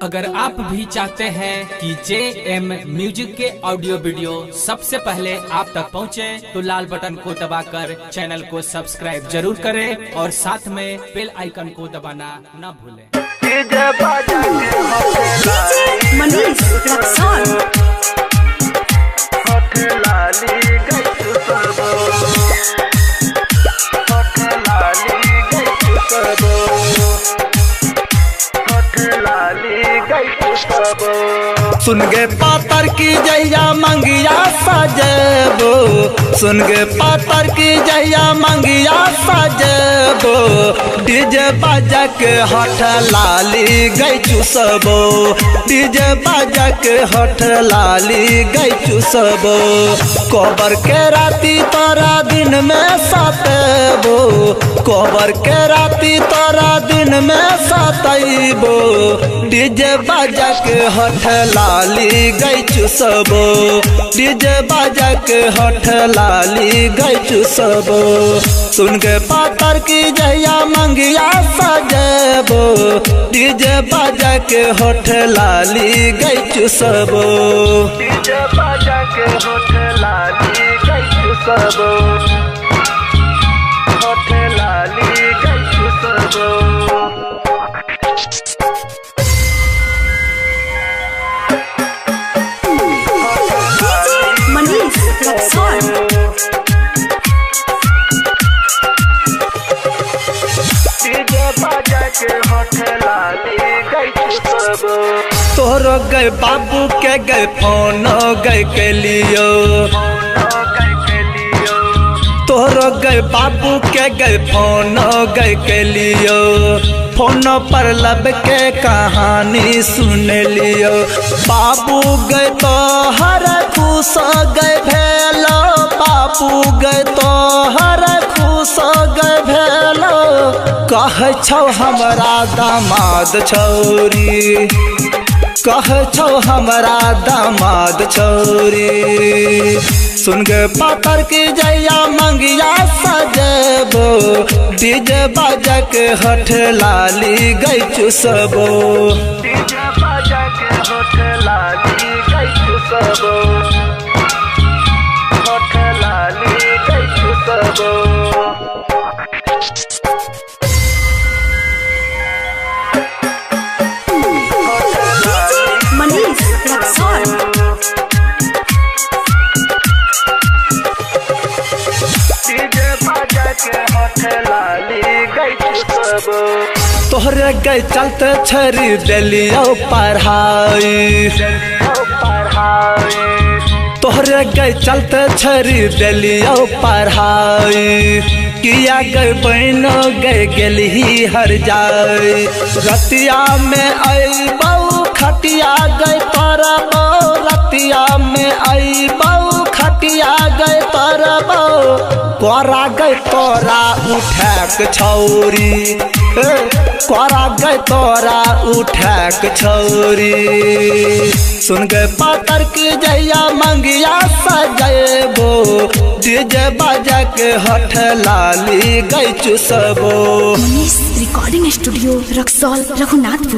अगर आप भी चाहते हैं कि जे एम म्यूजिक के ऑडियो वीडियो सबसे पहले आप तक पहुंचे, तो लाल बटन को दबाकर चैनल को सब्सक्राइब जरूर करें और साथ में बेल आइकन को दबाना न भूलें। DJ Manish Raxaul. सुन गे पातर की जैया मंगिया सजेबो, सुन गे पातर की जैया मंगिया सजेबो, डीजे बाजा के हठ लाली गई चुसबो, डीजे बाजा के हठ लाली गई चुसबो। कोबर के राती तोरा दिन में सतेबो, कोबर के राती तोरा दिन में सतेबो, डीजे बाजा के हठ लाली गई चुसबो, डीजे बाजा के हठ लाली गई चुसबो। सुन के पातर की जैया मंगिया सजेबो, डीजे बाजा के हठ लाली गई चुसबो, डीजे बाजा के होठ लाली गई चुसबो, होठ लाली गई चुसबो। DJ Manish Raxaul. DJ बाजा के होठ लाली गई चुसबो, तोहरो गए बाबू के गए फोन गए के लियो, गई के लियो, तोहरो गए बाबू के गए फोन गए के लियो, फोन पर लब के कहानी सुन लियो। बाबू गए तो हर खुश गए भेलो, बाबू गए तो हर खुश गए भेलो, कह छौ हमरा दामाद छौरी, कह छौ हमरा दामाद छौरी। सुन गे पातर की जैया मंगिया सजेबो, डीजे बाजा के हठ लाली गई चुसबो, डीजे बाजा के होठ लाली गई चुसबो, होठ लाली गई चुसबो। DJ Manish Raxaul. DJ बाजा के होठ लाली गई चुसबो, तोहरे गए चलते छरी देलियो पढ़ाई, पढ़ाई, तोहरे गए चलते छरी देलियो पढ़ाई, किया गए बहनो गए गेलही हर जाए। रतिया में अबऊ खटिया गए तरबो, रतिया में अबऊ खटिया गए तरबो, कोरा गए तोरा उठैक छौरी, कोरा गए तोरा उठैक छौरी। सुन गे पातर की जैया मंगिया सजेबो, डीजे बाजा के हठ लाली गई चुसबो। Manish recording studio Raxaul Raghunathpur.